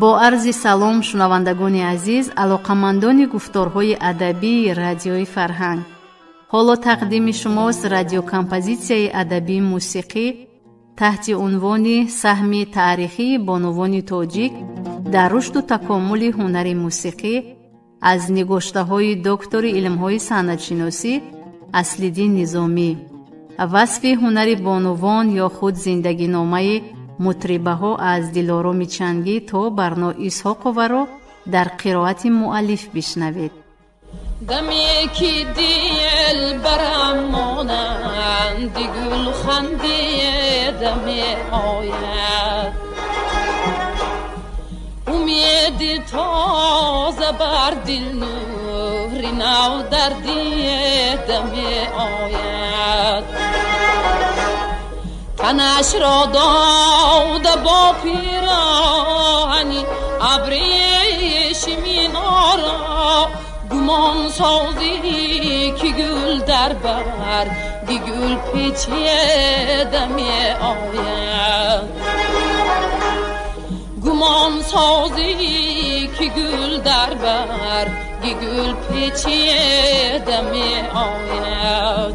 Бо арзи салом, шунавандагони азиз, алоқамандони гуфторҳои адабии Радиои Фарҳанг. Ҳоло тақдими шумост радиокомпозитсияи адабии мусиқӣ таҳти унвони «Саҳми таърихии бонувони тоҷик дар рушду такомули ҳунари мусиқӣ» аз нигоштаҳои доктори илмҳои санъатшиносӣ Аслиддин Низомӣ. Васфи ҳунари бонувон ё худ зиндагиномаи мутрибаҳо аз Дилороми Чангӣ то Барно Исҳоқоваро дар қироати муаллиф бишнавед. Даме ки дил барам монанди гулханди меояд, умеди тоза бар дил нури нав дар дида меояд. Танашро дода бо пироҳани абрешимин оро, гумон созӣ ки гул дар барги гул печида меояд. Гумон созӣ ки гул дар барги гул печида меояд.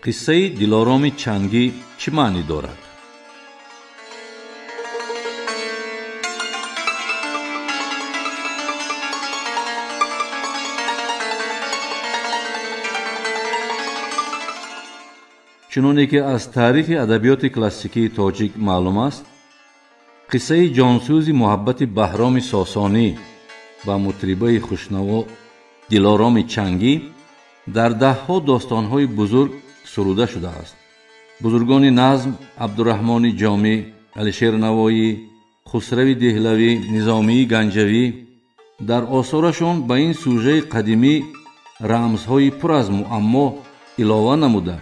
Қиссаи Дилороми Чангӣ чӣ маънӣ дорад? Чуноне ки аз таърихи адабиёти классикии тоҷик маълум аст, қиссаи ҷонсӯзи муҳаббати Баҳроми Сосонӣ ва мутрибаи хушнаво Дилороми Чангӣ дар даҳҳо достонҳои бузург суруда шудааст. Бузургони назм Абдураҳмони Ҷомӣ, Алишер Навоӣ, Хусрави Деҳлавӣ, Низомии Ганҷавӣ дар осорашон ба ин сюжаи қадимӣ рамзҳои пур аз муаммо илова намуда,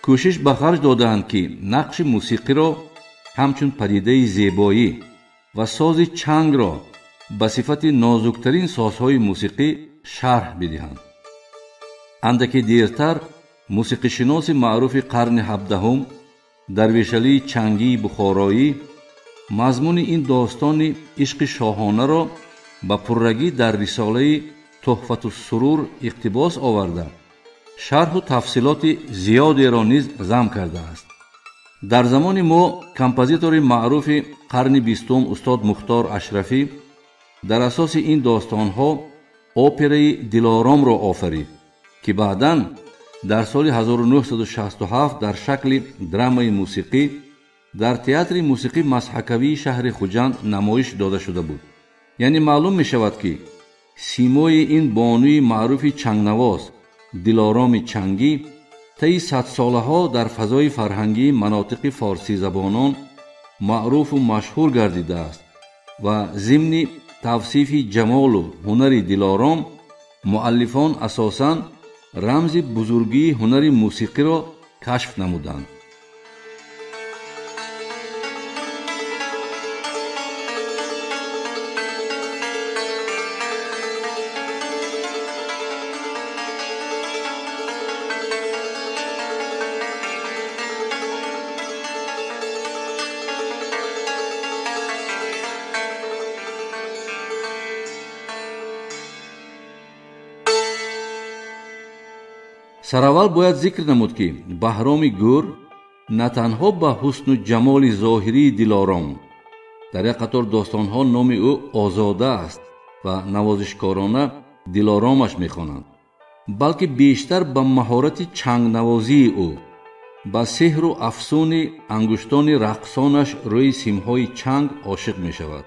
кӯшиш ба харҷ додаанд, ки нақши мусиқиро ҳамчун падидаи зебоӣ ва сози чангро ба сифати нозуктарин созҳои мусиқӣ шарҳ бидиҳанд. Андаке дертар мусиқишиноси маъруфи қарни ҳабдаҳум Дарвешалии Чангии Бухороӣ мазмуни ин достони ишқи шоҳонаро ба пуррагӣ дар рисолаи Туҳфатуссурур иқтибос оварда, шарҳу тафсилоти зиёдеро низ зам кардааст. Дар замони мо композитори маъруфи қарни бистум устод Мухтор Ашрафӣ дар асоси ин достонҳо операи Дилоромро офарид, ки баъдан дар соли 1967 дар шакли драмаи мусиқӣ дар театри мусиқӣ мазҳакавии шаҳри Хуҷанд намоиш дода шуда буд. Яъне маълум мешавад, ки симои ин бонуи маъруфи чангнавоз Дилороми Чангӣ таи садсолаҳо дар фазои фарҳангии манотиқи форсизабонон маъруфу машҳур гардидааст ва зимни тавсифи ҷамолу ҳунари Дилором муаллифон асосан рамзи бузургии ҳунари мусиқиро кашф намуданд. Сараввал бояд зикр намуд, ки Баҳроми Гӯр на танҳо ба ҳусну ҷамоли зоҳирии Дилором, дар як қатор достонҳо номи ӯ Озода аст ва навозишкорона Дилоромаш мехонанд, балки бештар ба маҳорати чангнавозии ӯ, ба сеҳру афсуни ангуштони рақсонаш рӯи симҳои чанг ошиқ мешавад.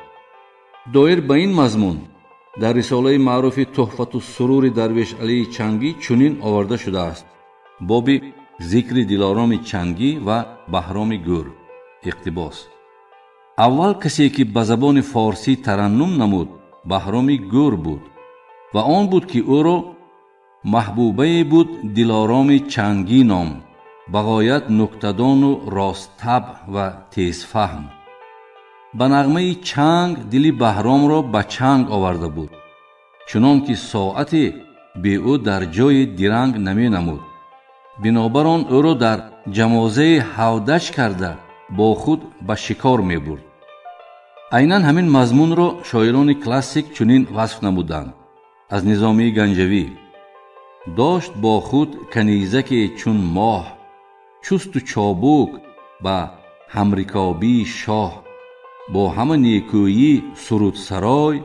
Доир ба ин мазмун дар рисолаи маъруфи Туҳфатуссурури Дарвешалии Чангӣ чунин оварда шудааст: боби зикри Дилороми Чангӣ ва Баҳроми Гӯр. Иқтибос: аввал касе ки ба забони форсӣ тараннум намуд, Баҳроми Гӯр буд ва он буд, ки ӯро маҳбубае буд Дилороми Чангӣ ном, ба ғоят нуктадону росттабъ ва тезфаҳм. Ба нағмаи чанг дили Баҳромро ба чанг оварда буд, чунон ки соате бе ӯ дар ҷои диранг наменамуд. Бинобар он ӯро дар ҷамозаи ҳавдач карда бо худ ба шикор мебурд. Айнан ҳамин мазмунро шоирони классик чунин васф намуданд. Аз Низомии Ганҷавӣ: дошт бо худ канизаке чун моҳ, чусту чобук ба ҳамрикобии шоҳ, бо ҳама некӯӣ сурудсарой,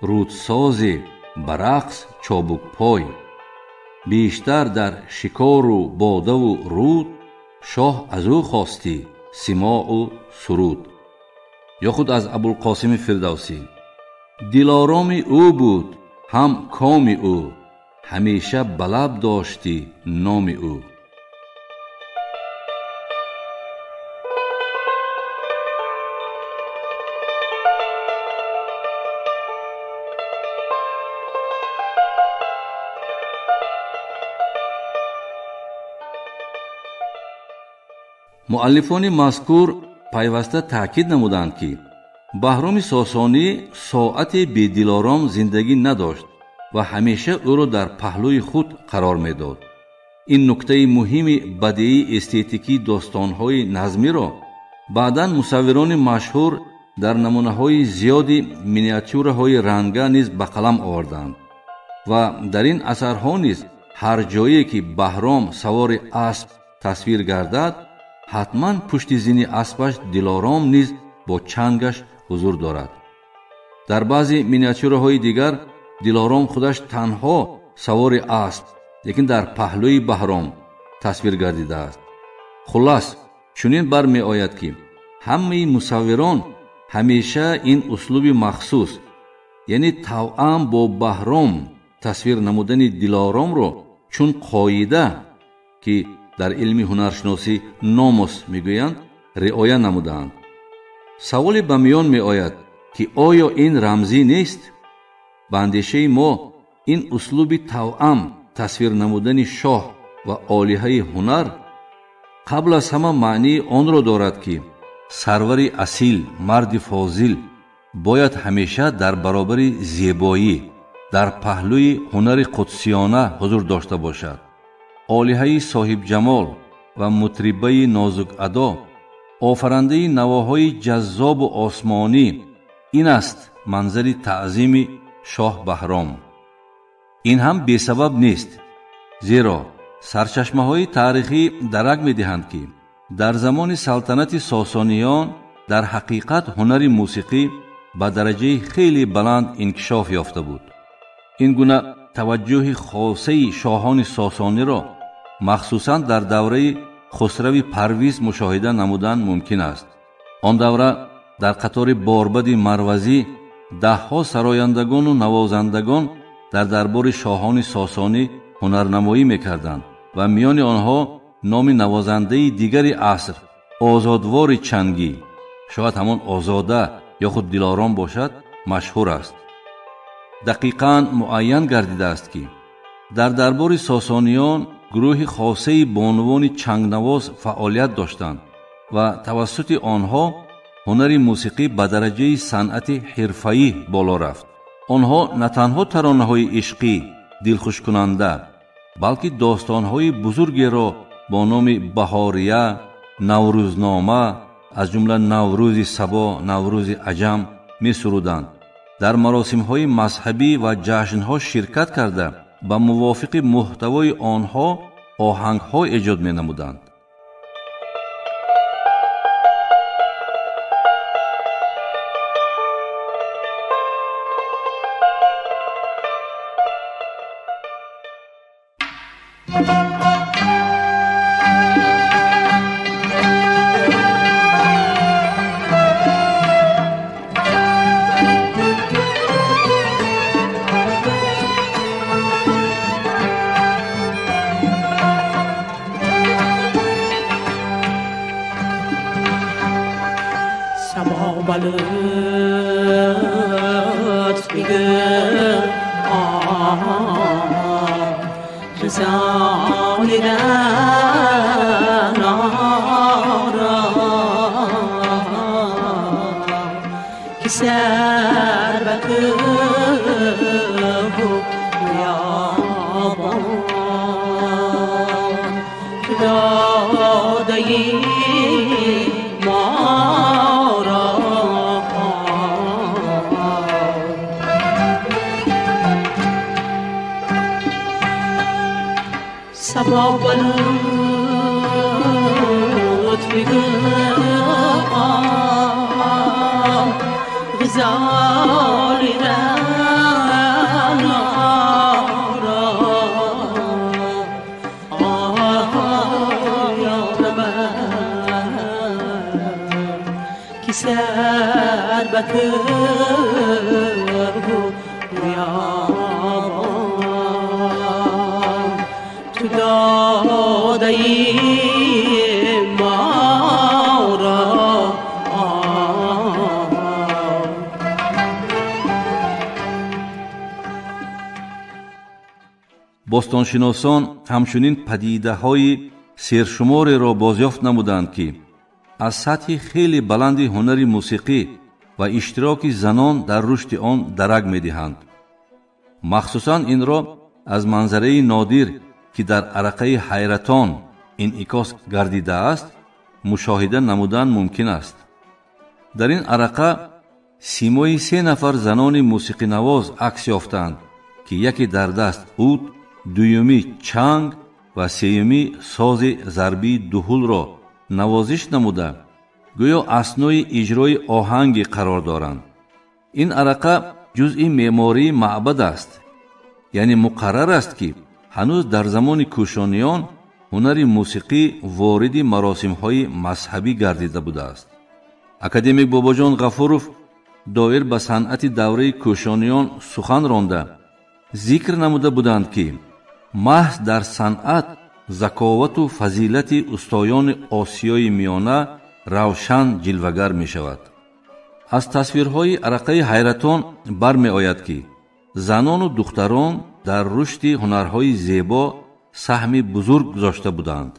рудсозе ба рақс чобукпой. Бештар дар шикору бодаву руд, шоҳ аз ӯ хостӣ симоъу суруд. Ё худ аз Абулқосими Фирдавсӣ: Дилороми ӯ буд ҳам коми ӯ, ҳамеша ба лаб доштӣ номи ӯ. Муаллифони мазкур пайваста таъкид намуданд, ки Баҳроми Сосонӣ соате бе Дилором зиндагӣ надошт ва ҳамеша ӯро дар паҳлӯи худ қарор медод. Ин нуктаи муҳими бадеии эстетикии достонҳои назмиро баъдан мусаввирони машҳур дар намунаҳои зиёди миниатюраҳои ранга низ ба қалам оварданд ва дар ин асарҳо низ ҳар ҷое ки Баҳром савори асп тасвир гардад, ҳатман пушти зини аспаш Дилором низ бо чангаш ҳузур дорад. Дар баъзе миниатюраҳои дигар Дилором худаш танҳо савори асп, лекин дар паҳлӯи Баҳром тасвир гардидааст. Хуллас, чунин бармеояд, ки ҳамаи мусаввирон ҳамеша ин услуби махсус, яъне тавъам бо Баҳром тасвир намудани Дилоромро чун қоида, ки дар илми ҳунаршиносӣ номос мегӯянд, риоя намудаанд. Саволе ба миён меояд, ки оё ин рамзӣ нест? Ба андешаи мо ин услуби тавъам тасвир намудани шоҳ ва олиҳаи ҳунар қабл аз ҳама маънии онро дорад, ки сарвари асил, марди фозил бояд ҳамеша дар баробари зебоӣ, дар паҳлӯи ҳунари қудсиёна ҳузур дошта бошад. Олиҳаи соҳибҷамол ва мутрибаи нозукадо, офарандаи навоҳои ҷаззобу осмонӣ, ин аст манзари таъзими шоҳ Баҳром. Ин ҳам бесабаб нест, зеро сарчашмаҳои таърихӣ дарак медиҳанд, ки дар замони салтанати Сосониён дар ҳақиқат ҳунари мусиқӣ ба дараҷаи хеле баланд инкишоф ёфта буд. Ин гуна таваҷҷӯҳи хосаи шоҳони Сосониро махсусан дар давраи Хусрави Парвиз мушоҳида намудан мумкин аст. Он давра дар қатори Борбади Марвазӣ даҳҳо сарояндагону навозандагон дар дарбори шоҳони Сосонӣ ҳунарнамоӣ мекарданд ва миёни онҳо номи навозандаи дигари аср Озодвори Чангӣ, шояд ҳамон Озода ё худ Дилором бошад, машҳур аст. Дақиқан муайян гардидааст, ки дар дарбори Сосониён гурӯҳи хосаи бонувони чангнавоз фаъолият доштанд ва тавассути онҳо ҳунари мусиқӣ ба дараҷаи санъати ҳирфаӣ боло рафт. Онҳо на танҳо таронаҳои ишқӣ дилхушкунанда, балки достонҳои бузургеро бо номи Баҳория, Наврӯзнома, аз ҷумла Наврӯзи Сабо, Наврӯзи Аҷам месуруданд. Дар маросимҳои мазҳабӣ ва ҷашнҳо ширкат карда, ба мувофиқи муҳтавои онҳо оҳангҳо эҷод менамуданд. لطف غزال رعنا را که سر به کوه و بیابان تو داده‌ای ما را. صبا به لطف آن غزال رعنا را یار من که سر به کوه و بیابان تو داده‌ای ما را. Бостоншиносон ҳамчунин падидаҳои сершумореро бозёфт намуданд, ки аз сатҳи хеле баланди ҳунари мусиқӣ ва иштироки занон дар рушди он дарак медиҳанд. Махсусан инро аз манзараи нодир, ки дар арақаи Ҳайратон инъикос гардидааст, мушоҳида намудан мумкин аст. Дар ин арақа симои се нафар занони мусиқинавоз акс ёфтанд, ки яке дар даст уд, дуюмӣ чанг ва сеюмӣ сози зарбии дуҳулро навозиш намуда, гӯё аснои иҷрои оҳанге қарор доранд. Ин арақа ҷузъи меъмории маъбад аст, яъне муқаррар аст, ки ҳанӯз дар замони кӯшониён ҳунари мусиқӣ вориди маросимҳои мазҳабӣ гардида будааст. Академик Бобоҷон Ғафуров доир ба санъати давраи кӯшониён сухан ронда, зикр намуда буданд, ки маҳз дар санъат заковату фазилати устоёни Осиёи Миёна равшан ҷилвагар мешавад. Аз тасвирҳои арақаи Ҳайратон бармеояд, ки занону духтарон дар рушди ҳунарҳои зебо саҳми бузург гузошта буданд.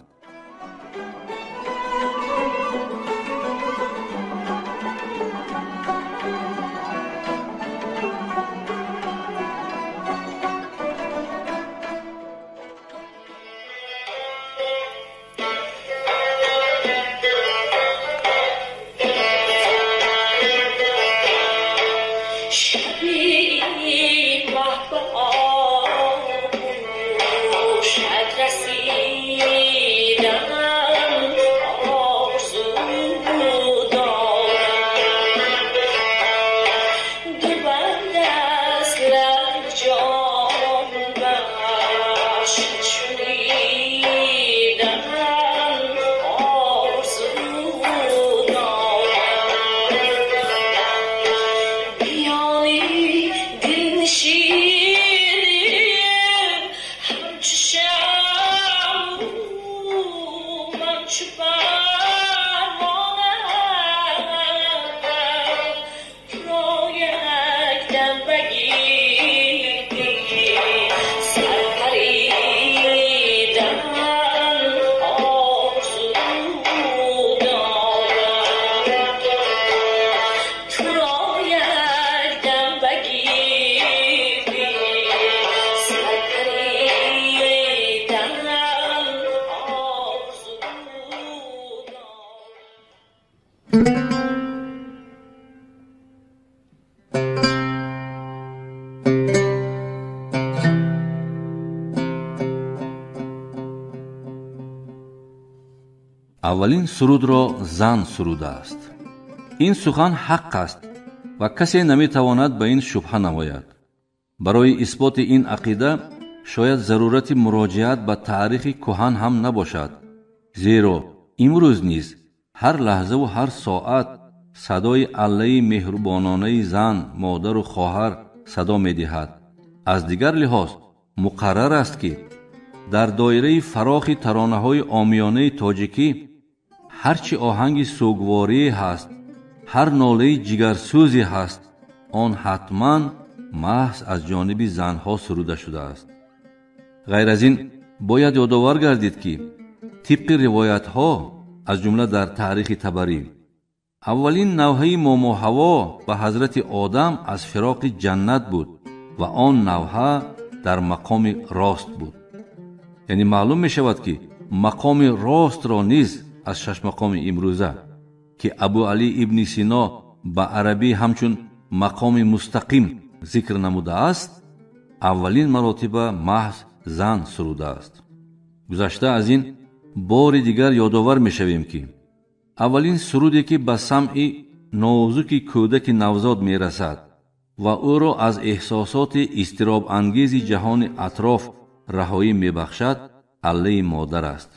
Аввалин сурудро зан сурудааст. Ин сухан ҳақ аст ва касе наметавонад ба ин шубҳа намояд. Барои исботи ин ақида шояд зарурати муроҷиат ба таърихи кӯҳан ҳам набошад, зеро имрӯз низ ҳар лаҳзаву ҳар соат садои аллаи меҳрубононаи зан, модару хоҳар садо медиҳад. Аз дигар лиҳоз муқаррар аст, ки дар доираи фарохи таронаҳои омиёнаи тоҷикӣ ҳарчи оҳанги сӯгворие ҳаст, ҳар нолаи ҷигарсӯзе ҳаст, он ҳатман маҳз аз ҷониби занҳо суруда шудааст. Ғайр аз ин бояд ёдовар гардид, ки тибқи ривоятҳо, аз ҷумла дар таърихи Табарӣ, аввалин навҳаи Момоҳаво ба ҳазрати Одам аз фироқи ҷаннат буд ва он навҳа дар мақоми рост буд. Яъне маълум мешавад, ки мақоми ростро низ аз шашмақоми имрӯза, ки Абуалӣ ибни Сино ба арабӣ ҳамчун мақоми мустақим зикр намудааст, аввалин маротиба маҳз зан сурудааст. Гузашта аз ин бори дигар ёдовар мешавем, ки аввалин суруде, ки ба самъи нозуки кӯдаки навзод мерасад ва ӯро аз эҳсосоти изтиробангези ҷаҳони атроф раҳоӣ мебахшад, аллаи модар аст.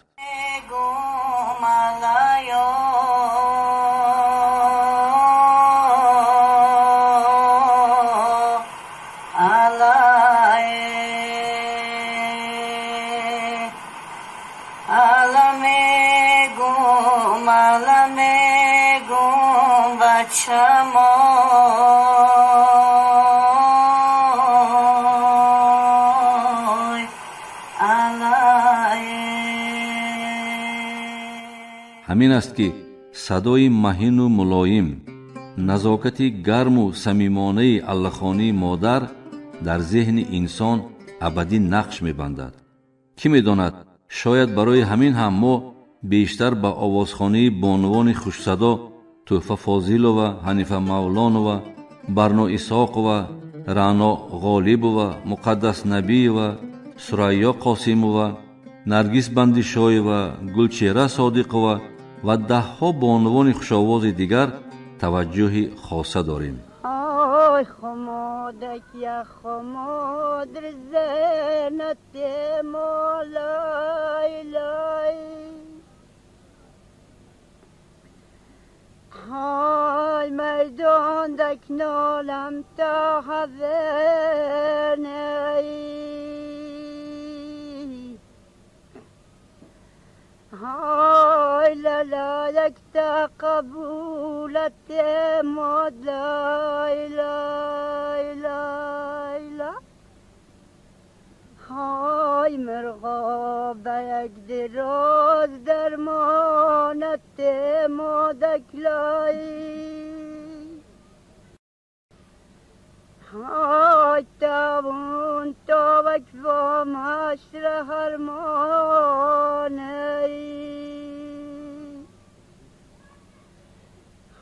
Ҳамин аст, ки садои маҳину мулоим, назокати гарму самимонаи аллахонии модар дар зеҳни инсон абадӣ нақш мебандад. Кӣ медонад, шояд барои ҳамин ҳам мо бештар ба овозхонии бонувони хушсадо Тӯҳфа Фозилова, Ҳанифа Мавлонова, Барно Исоқова, Раъно Ғолибова, Муқаддас Набиева, Сурайё Қосимова, Наргиз Бандишоева, Гулчеҳра Содиқова ва даҳҳо бонувони хушовози дигар таваҷҷӯҳи хоса дорем. Ой хомодак я хомодр зенат молай лай, های مردان دکنالم تا هونه، های لالک تا قبولت ماد لای لای لای لا، های مرغاب یک دراز درمانت مادک لای، های تاون تاوک و معشر هرمانه،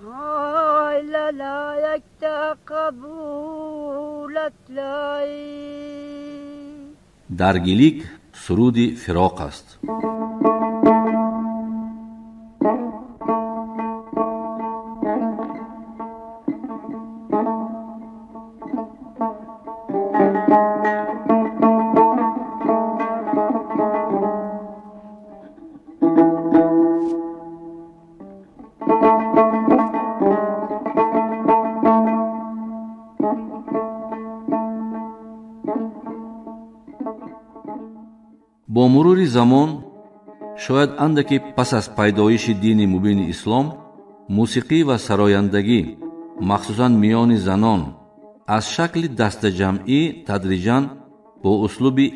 های لالک تا قبولت لای. Даргилик суруди фироқ аст. Бо мурури замон, шояд андаке пас аз пайдоиши дини мубини ислом, мусиқӣ ва сарояндагӣ, махсусан миёни занон, аз шакли дастаҷамъӣ тадриҷан бо услуби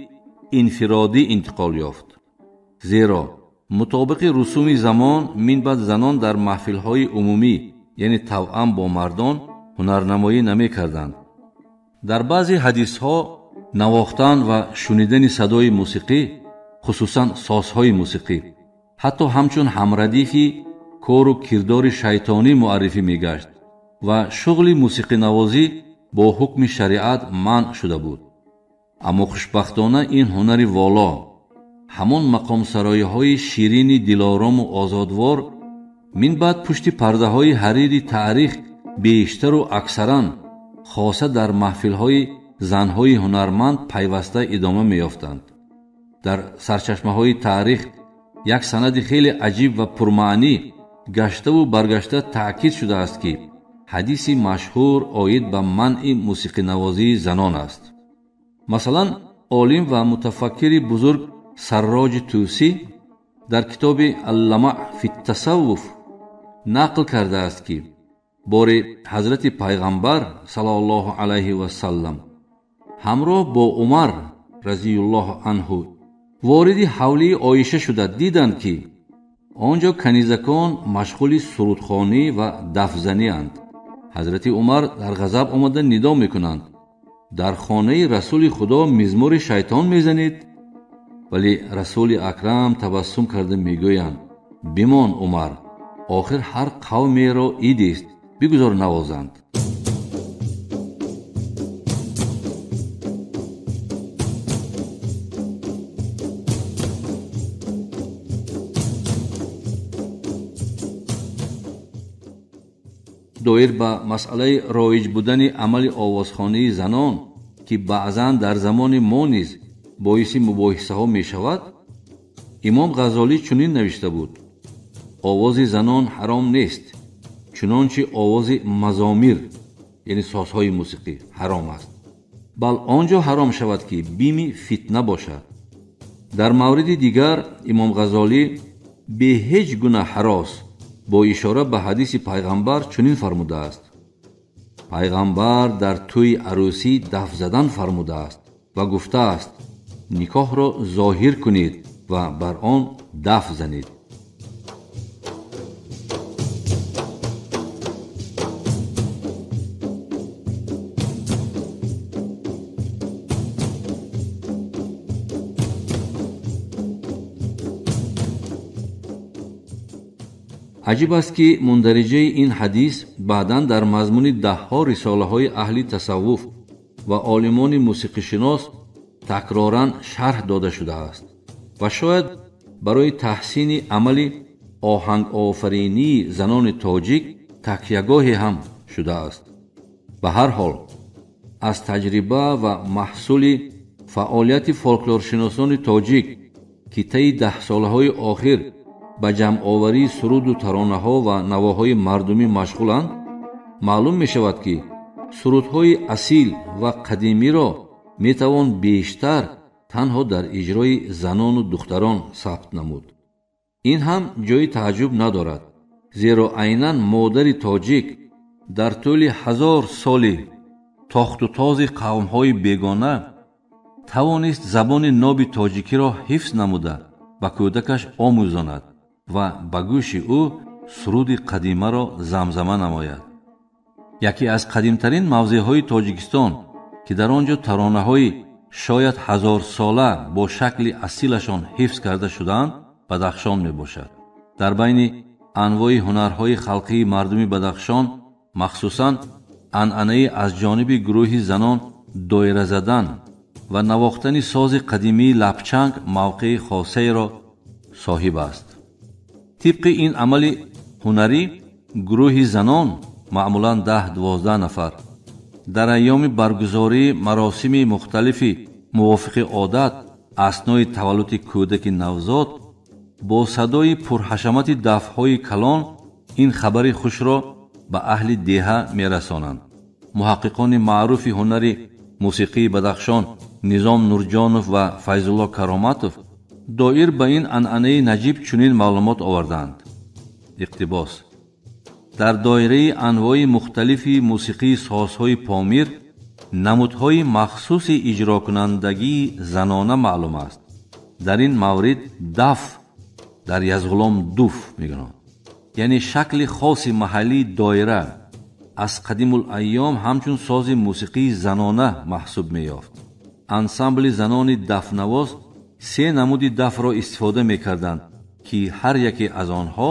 инфиродӣ интиқол ёфт. Зеро мутобиқи русуми замон минбаъд занон дар маҳфилҳои умумӣ, яъне тавъам бо мардон, ҳунарнамоӣ намекарданд. Дар баъзе ҳадисҳо навохтан ва шунидани садои мусиқӣ, хусусан созҳои мусиқӣ, ҳатто ҳамчун ҳамрадифи кору кирдори шайтонӣ муаррифӣ мегашт ва шуғли мусиқинавозӣ бо ҳукми шариат манъ шуда буд. Аммо хушбахтона ин ҳунари воло, ҳамон мақомсароиҳои ширини дилорому озодвор, минбаъд пушти пардаҳои ҳарири таърих бештару аксаран, хоса дар маҳфилҳои занҳои ҳунарманд пайваста идома меёфтанд. Дар сарчашмаҳои таърих як санади хеле аҷиб ва пурмаънӣ гаштаву баргашта таъкид шудааст, ки ҳадиси машҳур оид ба манъи мусиқинавозии занон аст. Масалан, олим ва мутафаккири бузург Сарроҷи Тӯсӣ дар китоби Алламаъ фи тасаввуф нақл кардааст, ки бори ҳазрати пайғамбар саллаллоҳу алайҳи васаллам Ҳамроҳ бо Умар разияллоҳу анҳу вориди ҳавлии Оиша шуда диданд, ки он ҷо канизакон машғули сурудхонӣ ва дафзанианд. Ҳазрати Умар дар ғазаб омада нидо мекунанд: дар хонаи Расули Худо мизмори шайтон мезанед? Вале Расули Акрам табассум карда мегӯянд: бимон Умар, охир ҳар қавмеро идест, бигузор навозанд. Доир ба масъалаи роиҷ будани амали овозхонии занон, ки баъзан дар замони мо низ боиси мубоҳисаҳо мешавад, Имом Ғазолӣ чунин навишта буд: овози занон ҳаром нест, чунончи овози мазомир, яъне созҳои мусиқӣ, ҳаром аст, бал он ҷо ҳаром шавад, ки бими фитна бошад. Дар мавриди дигар Имом Ғазолӣ бе ҳеҷ гуна ҳарос бо ишора ба ҳадиси пайғамбар чунин фармудааст: пайғамбар дар тӯи арӯсӣ даф задан фармудааст ва гуфтааст: никоҳро зоҳир кунед ва бар он даф занед. Аҷиб аст, ки мундариҷаи ин ҳадис баъдан дар мазмуни даҳҳо рисолаҳои аҳли тасаввуф ва олимони мусиқишинос такроран шарҳ дода шудааст ва шояд барои таҳсини амали оҳангофаринии занони тоҷик такягоҳе ҳам шудааст. Ба ҳар ҳол, аз таҷриба ва маҳсули фаъолияти фолклоршиносони тоҷик, ки таи даҳсолаҳои охир ба ҷамъоварии суруду таронаҳо ва навоҳои мардумӣ машғуланд, маълум мешавад, ки сурудҳои асил ва қадимиро метавон бештар танҳо дар иҷрои занону духтарон сабт намуд. Ин ҳам ҷои тааҷҷуб надорад, зеро айнан модари тоҷик дар тӯли 1000 соли тохтутози қавмҳои бегона тавонист забони ноби тоҷикиро ҳифз намуда ба кӯдакаш омӯзонад ва ба гӯши ӯ суруди қадимаро замзама намояд. Яке аз қадимтарин мавзеъҳои Тоҷикистон, ки дар он ҷо таронаҳои шояд 1000сола бо шакли асилашон ҳифз карда шудаанд, Бадахшон мебошад. Дар байни анвои ҳунарҳои халқии мардуми Бадахшон махсусан анъанаи аз ҷониби гурӯҳи занон доира задан ва навохтани сози қадимии лапчанг мавқеи хосаеро соҳиб аст. Тибқи ин амали ҳунарӣ гурӯҳи занон, маъмулан 10-12 нафар, дар айёми баргузории маросими мухталифи мувофиқи одат аснои таваллуди кӯдаки навзод бо садои пурҳашамати дафҳои калон ин хабари хушро ба аҳли деҳа мерасонанд. Муҳаққиқони маъруфи ҳунари мусиқии Бадахшон Низом Нурҷонов ва Файзулло Кароматов доир ба ин анъанаи наҷиб чунин маълумот оварданд. Иқтибос: дар доираи анвои мухталифи мусиқии созҳои Помир намудҳои махсуси иҷрокунандагии занона маълум аст. Дар ин маврид даф дар язғулом дуф мегӯянд, яъне шакли хоси маҳаллии доира аз қадимулайём ҳамчун сози мусиқии занона маҳсуб меёфт. Ансамбли занони дафнавоз се намуди дафро истифода мекарданд, ки ҳар яке аз онҳо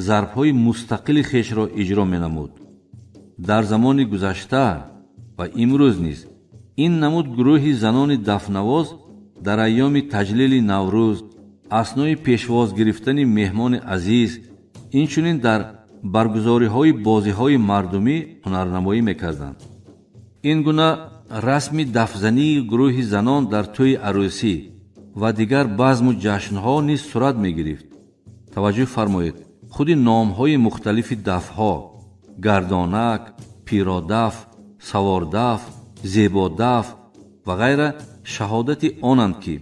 зарбҳои мустақили хешро иҷро менамуд. Дар замони гузашта ва имрӯз низ ин намуд гурӯҳи занони дафнавоз дар айёми таҷлили Наврӯз, аснои пешвоз гирифтани меҳмони азиз, инчунин дар баргузориҳои бозиҳои мардумӣ ҳунарнамоӣ мекарданд. Ин гуна расми дафзании гурӯҳи занон дар тӯи арӯсӣ ва дигар базму ҷашнҳо низ сурат мегирифт. Таваҷҷӯҳ фармоед, худи номҳои мухталифи дафҳо гардонак, пиродаф, савордаф, зебодаф ва ғайра шаҳодати онанд, ки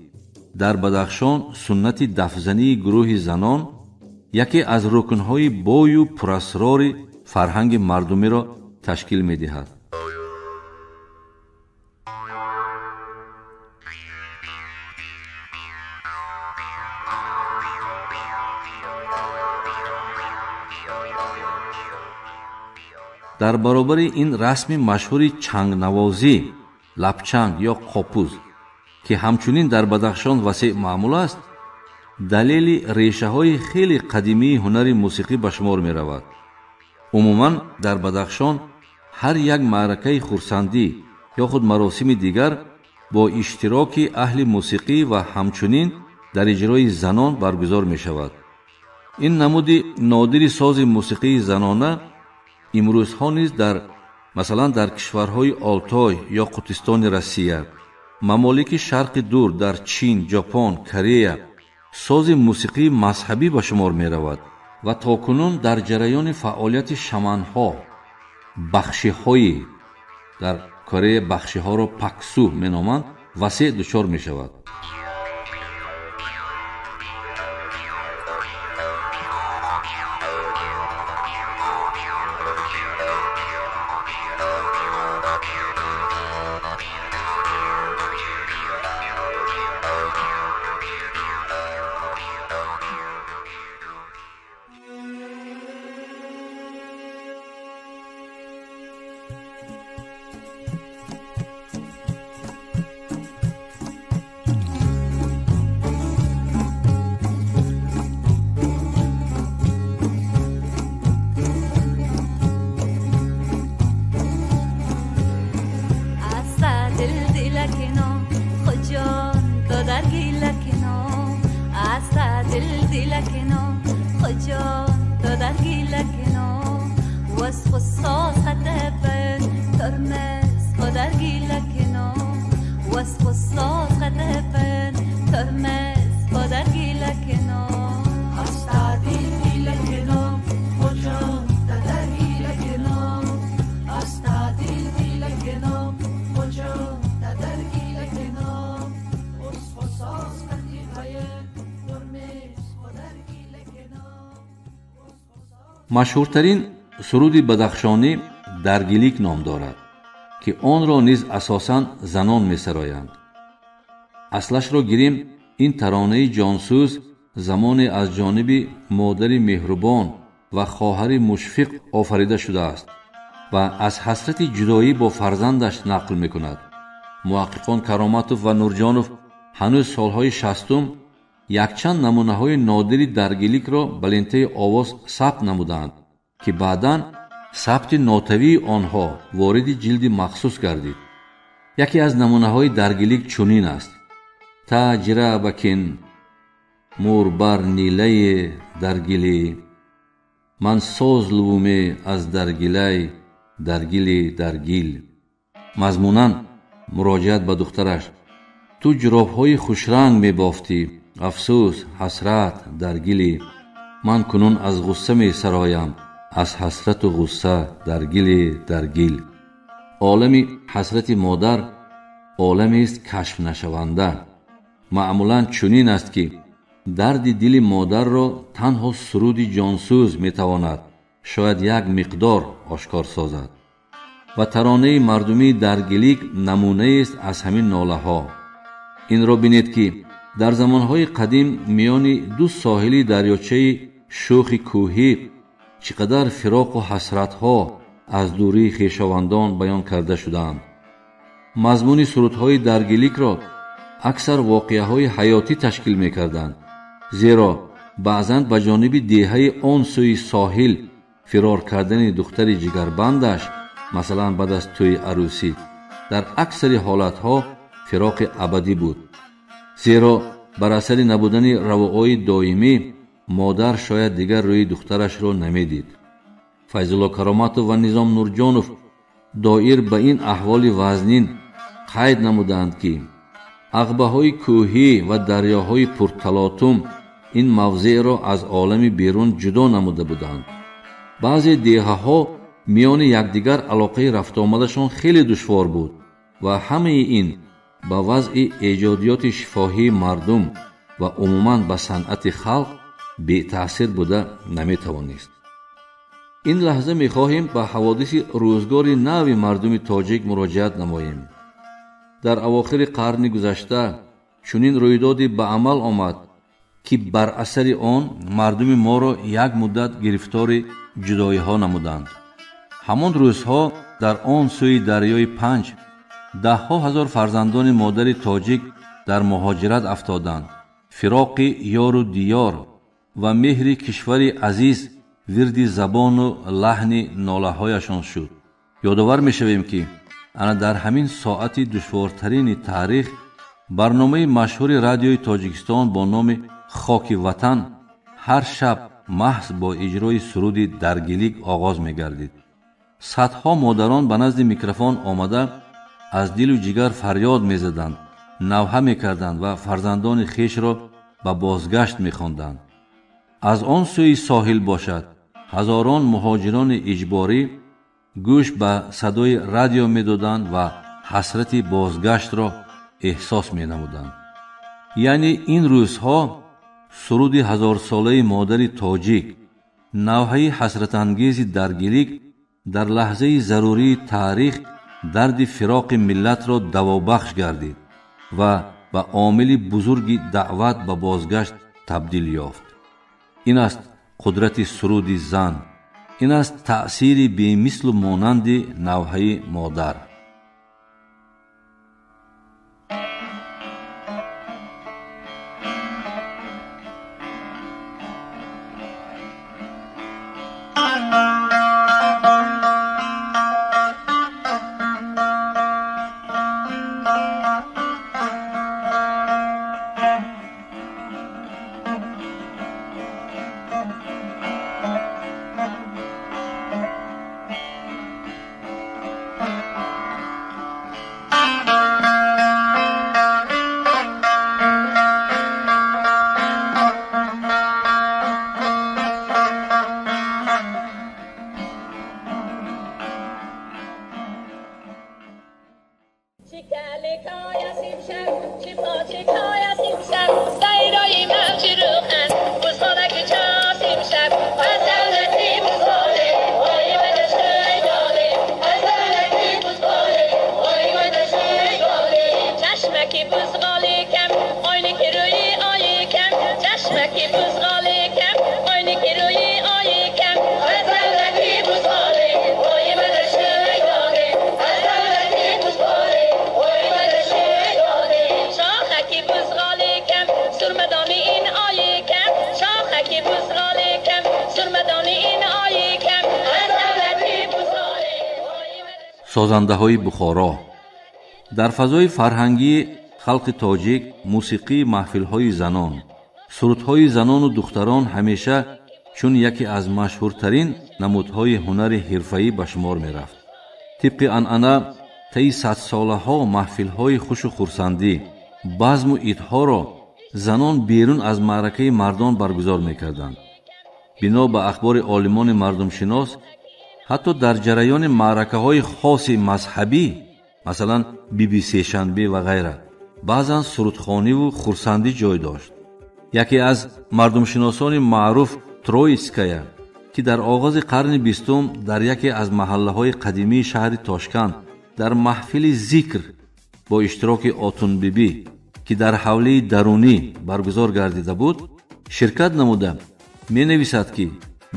дар Бадахшон суннати дафзании гурӯҳи занон яке аз рукнҳои бою пурасрори фарҳанги мардумиро ташкил медиҳад. Дар баробари ин расми машҳури чангнавозӣ, лабчанг ё қопуз, ки ҳамчунин дар Бадахшон васеъ маъмул аст, далели решаҳои хеле қадимии ҳунари мусиқӣ ба шумор меравад. Умуман дар Бадахшон ҳар як маъракаи хурсандӣ ё худ маросими дигар бо иштироки аҳли мусиқӣ ва ҳамчунин дар иҷрои занон баргузор мешавад. Ин намуди нодири сози мусиқии занона имрӯзҳо низ дар масалан дар кишварҳои Олтой ё Қутистони Россия, мамолики Шарқи Дур, дар Чин, Ҷопон, Корея сози мусиқии мазҳабӣ ба шумор меравад ва то кунун дар ҷараёни фаъолияти шаманҳо, бахшиҳои дар Корея бахшиҳоро паксу меноманд, васеъ дучор мешавад. Машҳуртарин суруди бадахшонӣ Даргилик ном дорад, ки онро низ асосан занон месароянд. Аслашро гирим, ин таронаи ҷонсӯз замоне аз ҷониби модари меҳрубон ва хоҳари мушфиқ офарида шудааст ва аз ҳасрати ҷудоӣ бо фарзандаш нақл мекунад. Муҳаққиқон Кароматов ва Нурҷонов ҳанӯз солҳои 60 якчанд намунаҳои нодири даргиликро ба лентаи овоз сабт намуданд, ки баъдан сабти нотавии онҳо вориди ҷилди махсус гардид. Яке аз намунаҳои даргилик чунин аст: таҷрабакин мурбар нилае даргилӣ, ман соз лувуме аз даргилай даргили даргил. Мазмунан муроҷиат ба духтараш: ту ҷуробҳои хушранг мебофтӣ, афсӯс, ҳасрат, даргилӣ, ман кунун аз ғусса месароям, аз ҳасрату ғусса даргили даргил. Олами ҳасрати модар оламест кашфнашаванда. Маъмулан чунин аст, ки дарди дили модарро танҳо суруди ҷонсӯз метавонад шояд як миқдор ошкор созад ва таронаи мардумии даргилик намунаест аз ҳамин нолаҳо. Инро бинед, ки дар замонҳои қадим миёни ду соҳили дарёчаи шӯхи кӯҳӣ чӣ қадар фироқу ҳасратҳо аз дурии хешовандон баён карда шудаанд. Мазмуни сурудҳои даргиликро аксар воқеаҳои ҳаётӣ ташкил мекарданд, зеро баъзан ба ҷониби деҳаи он сӯи соҳил фирор кардани духтари ҷигарбандаш, масалан баъд аз тӯи арӯсӣ, дар аксари ҳолатҳо фироқи абадӣ буд, зеро бар асари набудани равоъои доимӣ модар шояд дигар рӯи духтарашро намедид. Файзулло Кароматов ва Низом Нурҷонов доир ба ин аҳволи вазнин қайд намуданд, ки ағбаҳои кӯҳӣ ва дарёҳои пурталотум ин мавзеъро аз олами берун ҷудо намуда буданд. Баъзе деҳаҳо миёни якдигар алоқаи рафтуомадашон хеле душвор буд ва ҳамаи ин ба вазъи эҷодиёти шифоҳии мардум ва умуман ба санъати халқ бетаъсир буда наметавонист. Ин лаҳза мехоҳем ба ҳаводиси рӯзгори нави мардуми тоҷик муроҷиат намоем. Дар авохири қарни гузашта чунин рӯйдоде ба амал омад, ки бар асари он мардуми моро як муддат гирифтори ҷудоиҳо намуданд. Ҳамон рӯзҳо дар он сӯи дарёи Панҷ даҳҳо ҳазор фарзандони модари тоҷик дар муҳоҷират афтоданд. Фироқи ёру диёр ва меҳри кишвари азиз вирди забону лаҳни нолаҳояшон шуд. Ёдовар мешавем, ки ана дар ҳамин соати душвортарини таърих барномаи машҳури радиои Тоҷикистон бо номи «Хоки ватан» ҳар шаб маҳз бо иҷрои суруди «Даргилик» оғоз мегардид. Садҳо модарон ба назди микрофон омада аз дилу ҷигар фарёд мезаданд, навҳа мекарданд ва фарзандони хешро ба бозгашт мехонданд. Аз он сӯи соҳил бошад, ҳазорон муҳоҷирони иҷборӣ гӯш ба садои радио медоданд ва ҳасрати бозгаштро эҳсос менамуданд. Яъне ин рӯзҳо суруди ҳазорсолаи модари тоҷик, навҳаи ҳасратангези «Даргилик» дар лаҳзаи зарурии таърих дарди фироқи миллатро давобахш гардид ва ба омили бузурги даъват ба бозгашт табдил ёфт. Ин аст қудрати суруди зан, ин аст таъсири бемислу монанди навҳаи модар. Созандаҳои Бухоро. Дар фазои фарҳангии халқи тоҷик мусиқии маҳфилҳои занон, сурудҳои занону духтарон ҳамеша чун яке аз машҳуртарин намудҳои ҳунари ҳирфаӣ ба шумор мерафт. Тибқи анъана таи садсолаҳо маҳфилҳои хушу хурсандӣ, базму идҳоро занон берун аз маъракаи мардон баргузор мекарданд. Бино ба ахбори олимони мардумшинос, ҳатто дар ҷараёни маъракаҳои хоси мазҳабӣ, масалан Биби Сешанбе ва ғайра, баъзан сурудхониву хурсандӣ ҷой дошт. Яке аз мардумшиносони маъруф Троитская, ки дар оғози қарни бистум дар яке аз маҳаллаҳои қадимии шаҳри Тошканд дар маҳфили зикр бо иштироки Отунбибӣ, ки дар ҳавлии дарунӣ баргузор гардида буд, ширкат намуда, менависад, ки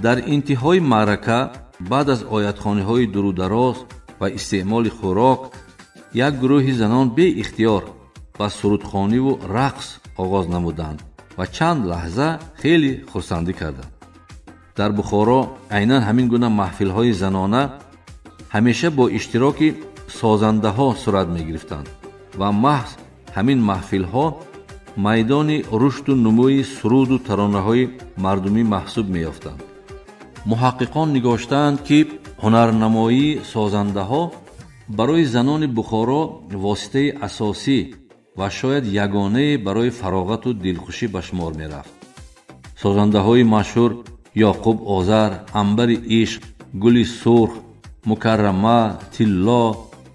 дар интиҳои маърака баъд аз оятхониҳои дурудароз ва истеъмоли хӯрок як гурӯҳи занон беихтиёр ба сурудхониву рақс оғоз намуданд ва чанд лаҳза хеле хурсандӣ карданд. Дар Бухоро айнан ҳамин гуна маҳфилҳои занона ҳамеша бо иштироки созандаҳо сурат мегирифтанд ва маҳз ҳамин маҳфилҳо майдони рушду нумӯи суруду таронаҳои мардумӣ маҳсуб меёфтанд. Муҳаққиқон нигоштаанд, ки ҳунарнамоии созандаҳо барои занони Бухоро воситаи асосӣ ва шояд ягонае барои фароғату дилхушӣ ба шумор мерафт. Созандаҳои машҳур Ёқуб Озар, Амбари Ишқ, Гули Сурх, Мукаррама, Тилло,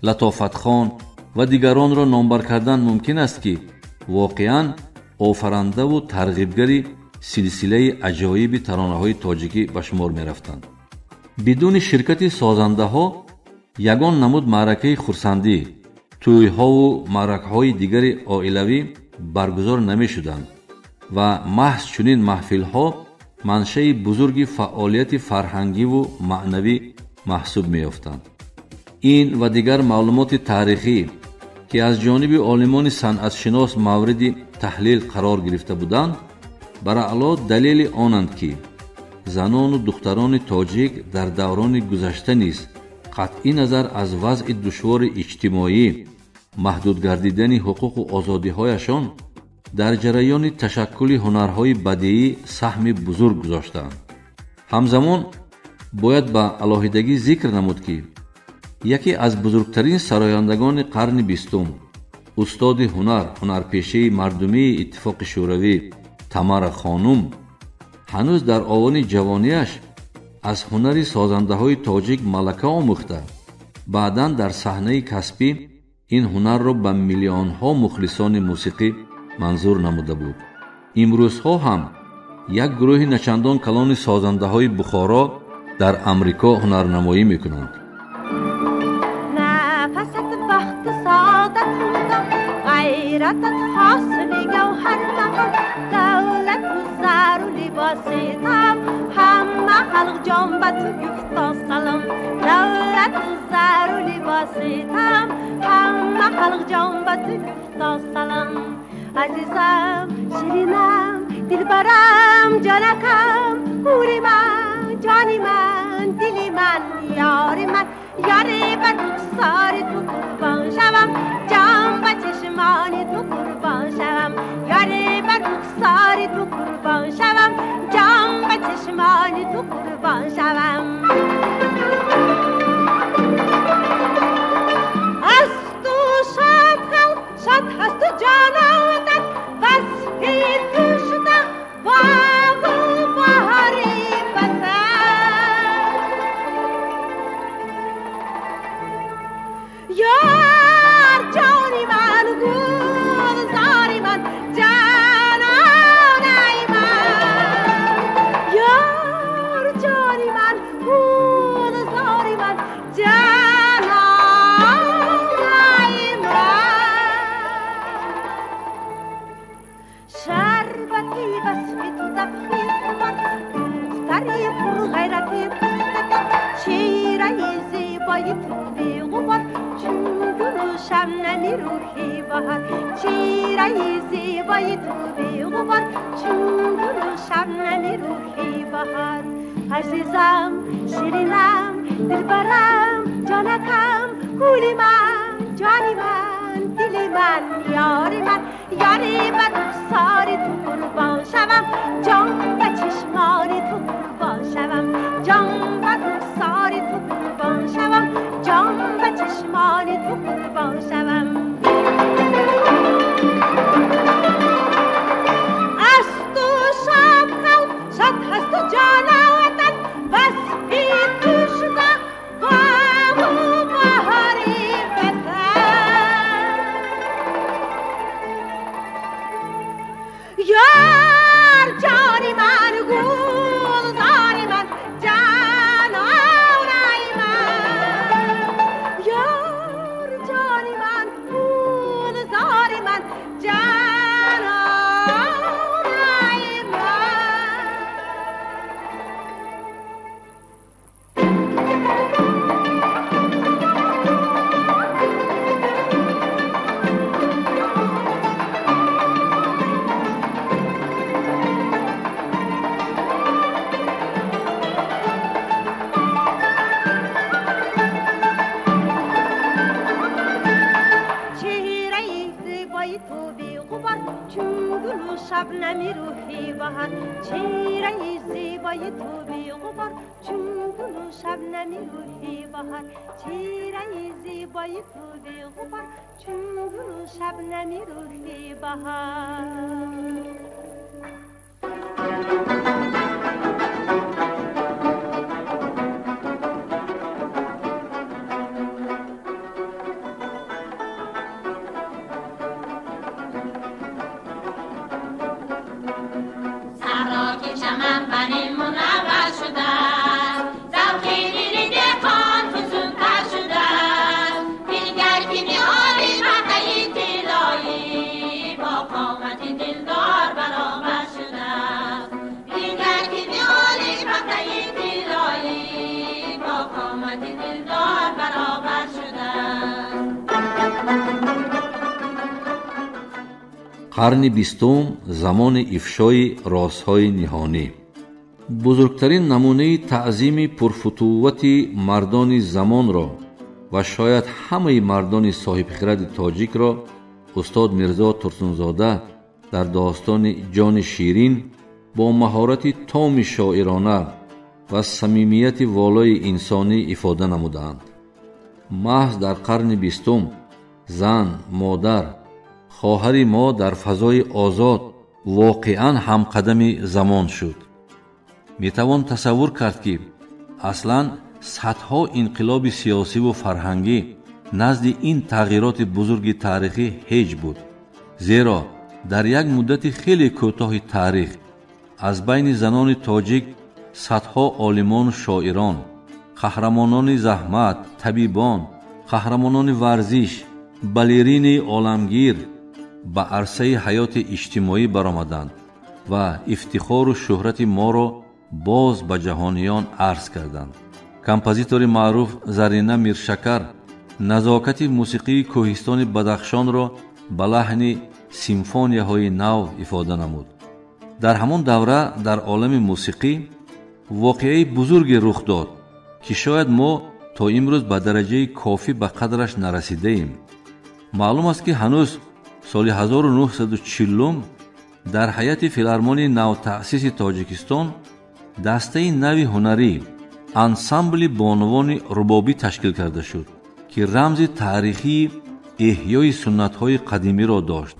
Латофатхон ва дигаронро номбар кардан мумкин аст, ки воқеан офарандаву тарғибгари силсилаи аҷоиби таронаҳои тоҷикӣ ба шумор мерафтанд. Бидуни ширкати созандаҳо ягон намуд маъракаи хурсандӣ, тӯйҳову маъракаҳои дигари оилавӣ баргузор намешуданд ва маҳз чунин маҳфилҳо маншаи бузурги фаъолияти фарҳангиву маънавӣ Маҳсуб меёфтанд. Ин ва дигар маълумоти таърихӣ, ки аз ҷониби олимони санъатшинос мавриди таҳлил қарор гирифта буданд, бараъло далели онанд, ки занону духтарони тоҷик дар даврони гузашта низ қатъи назар аз вазъи душвори иҷтимоӣ, маҳдуд гардидани ҳуқуқу озодиҳояшон, дар ҷараёни ташаккули ҳунарҳои бадиӣ саҳми бузург гузоштаанд. Ҳамзамон бояд ба алоҳидагӣ зикр намуд, ки яке аз бузургтарин сарояндагони қарни бистум, устоди ҳунар, ҳунарпешаи мардумии Иттифоқи Шӯравӣ Тамара хонум ҳанӯз дар овони ҷавониаш аз ҳунари созандаҳои тоҷик малака омӯхта, баъдан дар саҳнаи касбӣ ин ҳунарро ба миллионҳо мухлисони мусиқӣ манзур намуда буд. Имрӯзҳо ҳам як гурӯҳи начандон калони созандаҳои Бухоро дар Амрико ҳунарнамоӣ мекунанд. Нафасат бахти саодат мудом, ғайратат ҳосили гавҳар мақом, давлату зару либоси там, ҳамма халқ ҷон ба ту гуфто салом. Давлату зару либоси там, ҳамма халқ ҷон ба ту гуфто салом. Азизам, ширинам, дилбарам, ҷонакам, ҳури ман, ҷони ман, дили ман, ёри ман, ёри бар рухсори ту қурбон шавам, ҷон ба чашмони ту қурбон шавам, ёри бар рухсори ту қурбон шавам, ҷон ба чашмони ту қурбон шавам. Аз ту шод халқ шод ҳасту ҷонотат, васфи ту шуда боғу баҳори ватан. Ёр ҷони ман, гулзори ман, ҷононаи ман. Ёр ҷони ман, гулзори ман, ҷононаи ман. Шарбати васфи ту дафъи хумор, духтари пурғайрати пустатон, чеҳраи зебои ту беғубор, чун гулу шабнами рӯҳи баҳор. Чеҳраи зебои ту беғубор, чун гулу шабнами рӯҳи баҳор. Азизам, ширинам, дилбарам, ҷонакам, гули ман, ҷони ман, дили ман, ёри ман, ёри бар рухсори ту қурбон шавам, ҷон ба чашмони ту қурбон шавам, ҷон бар рухсори ту қурбон шавам, ҷон ба чашмони ту қурбон шавам. Аз ту шод халқ шод ҳасту ҷонотат, васфи ту шуда боғу баҳори ватан. Ёр ҷони ман, гулзори ман, ҷононаи ман. Ёр ҷони ман, гулзори ман, ҷононаи ман. Чеҳраи зебои ту беғубор, чун гулу шабнами рӯҳи баҳор. Чеҳраи зебои ту беғубор, чун гулу шабнами рӯҳи баҳор. Чеҳраи зебои ту беғубор, чун гулу шабнами рӯҳи баҳор. Саҳро ки чаман барин мунаввар шудааст, завқи дили деҳқон фузунтар шудааст. Дилгар ки ниҳоли пахтаи тиллоӣ бо қомати дилдор баробар шудааст. Қарни бистум замони ифшои розҳои ниҳонӣ. Бузургтарин намунаи таъзими пурфутуввати мардони замонро ва шояд ҳамаи мардони соҳибхиради тоҷикро устод Мирзо Турсунзода дар достони ҷони ширин бо маҳорати томи шоирона ва самимияти волои инсонӣ ифода намудаанд. Маҳз дар қарни бистум зан, модар, хоҳари мо дар фазои озод воқеан ҳамқадами замон шуд. Метавон тасаввур кард, ки аслан садҳо инқилоби сиёсиву фарҳангӣ назди ин тағйироти бузурги таърихӣ ҳеҷ буд, зеро дар як муддати хеле кӯтоҳи таърих аз байни занони тоҷик садҳо олимону шоирон, қаҳрамонони заҳмат, табибон, қаҳрамонони варзиш, балерини оламгир ба арсаи ҳаёти иҷтимоӣ баромаданд ва ифтихору шӯҳрати моро боз ба ҷаҳониён арз карданд. Композитори маъруф Зарина Миршакар назокати мусиқии кӯҳистони Бадахшонро ба лаҳни симфонияҳои нав ифода намуд. Дар ҳамон давра дар олами мусиқӣ воқеаи бузурге рух дод, ки шояд мо то имрӯз ба дараҷаи кофӣ ба қадраш нарасидаем. Маълум аст, ки ҳанӯз соли 1940 дар ҳайати филармонии навтаъсиси Тоҷикистон дастаи нави ҳунарӣ ансамбли бонувони рубобӣ ташкил карда шуд, ки рамзи таърихии эҳёи суннатҳои қадимиро дошт.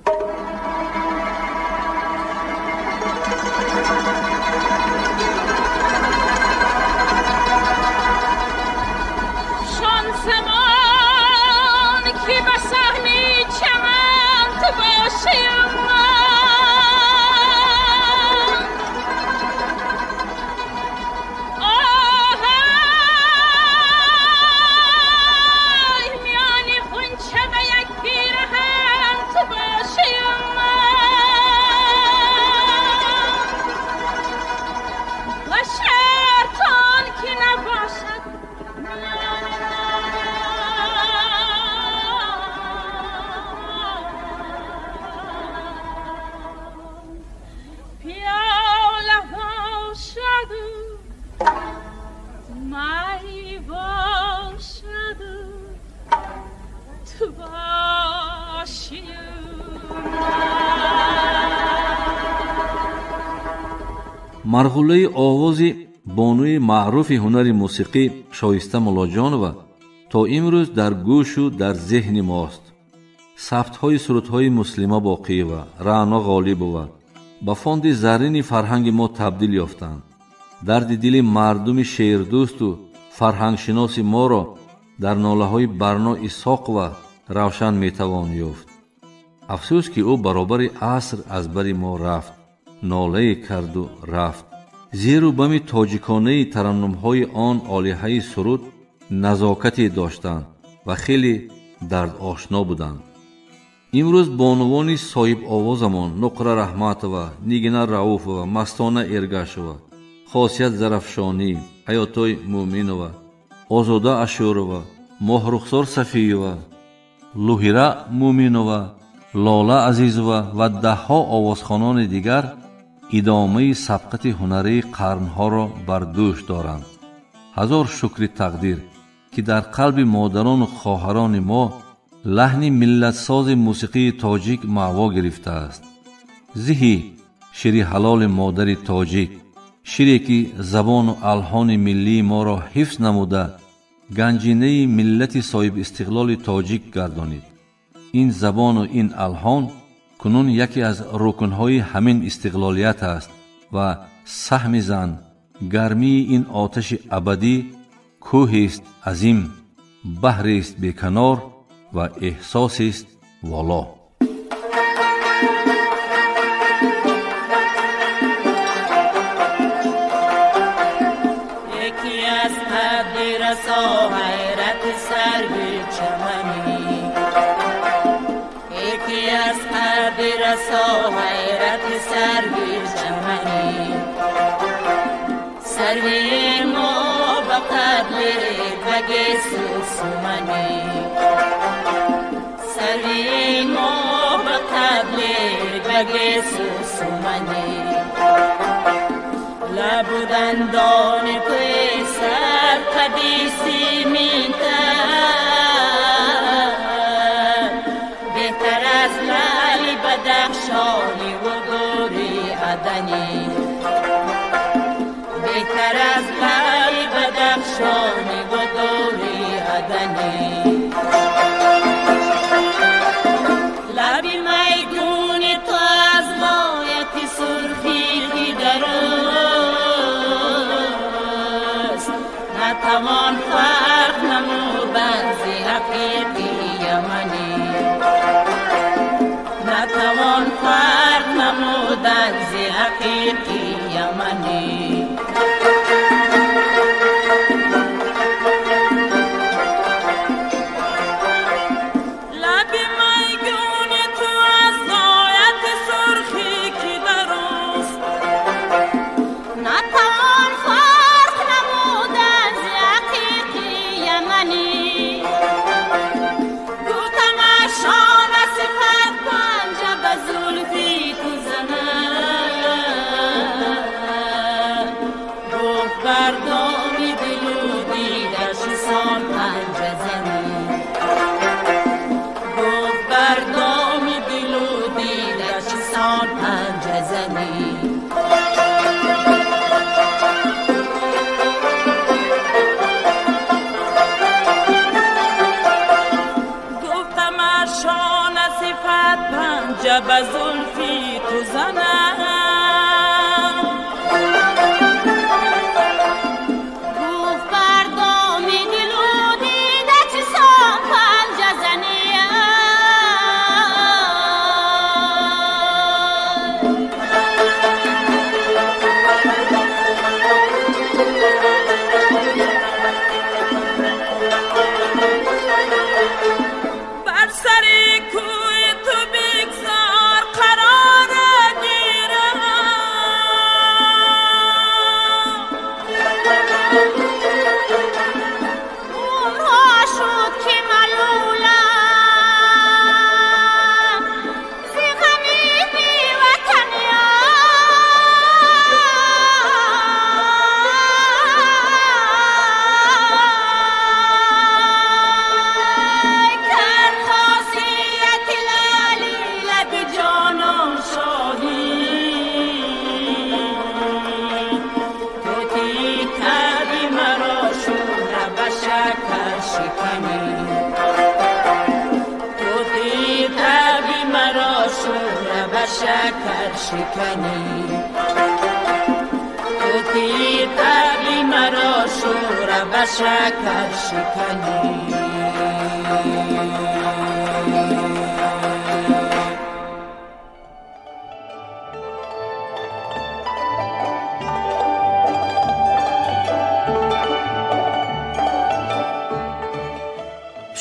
Марғулаи овози бонуи маъруфи ҳунари мусиқӣ Шоиста Муллоҷонова то имрӯз дар гӯшу дар зеҳни мост. Сабтҳои сурудҳои Муслима Боқиева, Раъно Ғолибова ба фонди заррини фарҳанги мо табдил ёфтанд. Дарди дили мардуми шеърдӯсту фарҳангшиноси моро дар нолаҳои Барно Исоқова равшан метавон ёфт. Афсӯс, ки ӯ баробари аср аз бари мо рафт, нолае карду рафт. Зеру бами тоҷиконаи тараннумҳои он олиҳаи суруд назокате доштанд ва хеле дардошно буданд. Имрӯз бонувони соҳибовозамон Нуқра Раҳматова, Нигина Рауфова, Мастона Эргашова, Хосият Зарафшонӣ, Ҳаётой Муъминова, Озода Ашурова, Моҳрухсор Сафиева, Луҳира Муъминова, Лола Азизова ва даҳҳо овозхонони дигар идомаи сабқати ҳунарии қарнҳоро бар дӯш доранд. Ҳазор шукри тақдир, ки дар қалби модарону хоҳарони мо лаҳни миллатсози мусиқии тоҷик маъво гирифтааст. Зиҳи шири ҳалоли модари тоҷик, шире ки забону алҳони миллии моро ҳифз намуда, ганҷинаи миллати соҳибистиқлоли тоҷик гардонид. Ин забону ин алҳон кунун яке аз рукнҳои ҳамин истиқлолият аст ва саҳми зан гармии ин оташи абадӣ кӯҳест азим, баҳрест беканор ва эҳсосест воло. Яке аз қадди расо ҳайрати сарви чаманӣ, яке аз қадди расо ҳайрати сарви чаманӣ, сарви мо ба қадри багесу суманӣ, сарви мо ба қадри به سوسمنی لب و دندان تو سر قدیسی میتر بهتر از لعل بدخشانی و گوری عدنی بهتر از لعل بدخشانی و گوری عدنی لب میگون تو از غایت سرخی درست نتوان فرق نمودن ز حقیقی یمنی نتوان فرق نمودن ز حقیقی یمنی به زلفی تو زنم گفت بردام دل و دیده چه سان پنجه زنی بر سر کوی تو بگذار قرار گیرم عمرها شد که ملولم ز غم بی وطنی کرد خاصیت لعلی لب جانان شادی توتی طبع مرا شوره به شکر شکنی توتی طبع مرا شوره به شکر شکنی توتی طبع مرا شوره به شکر شکنی.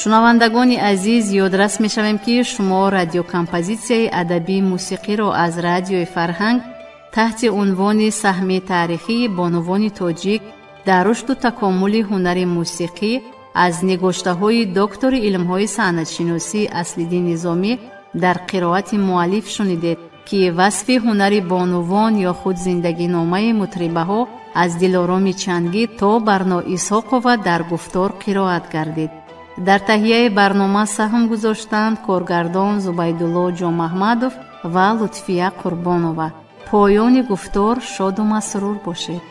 Шунавандагони азиз, ёдрас мешавем, ки шумо радиокомпозитсияи адабии мусиқиро аз радиои фарҳанг таҳти унвони саҳми таърихии бонувони тоҷик дар рушду такомули ҳунари мусиқӣ аз нигоштаҳои доктори илмҳои санъатшиносӣ Аслиддин Низомӣ дар қироати муаллиф шунидед, ки васфи ҳунари бонувон ё худ зиндагиномаи мутрибаҳо аз Дилороми Чангӣ то Барно Исҳоқова дар гуфтор қироат гардид. Дар таҳияи барнома саҳм гузоштанд коргардон Зубайдулло Ҷомаҳмадов ва Лутфия Қурбонова. Поёни гуфтор шоду масрур бошед.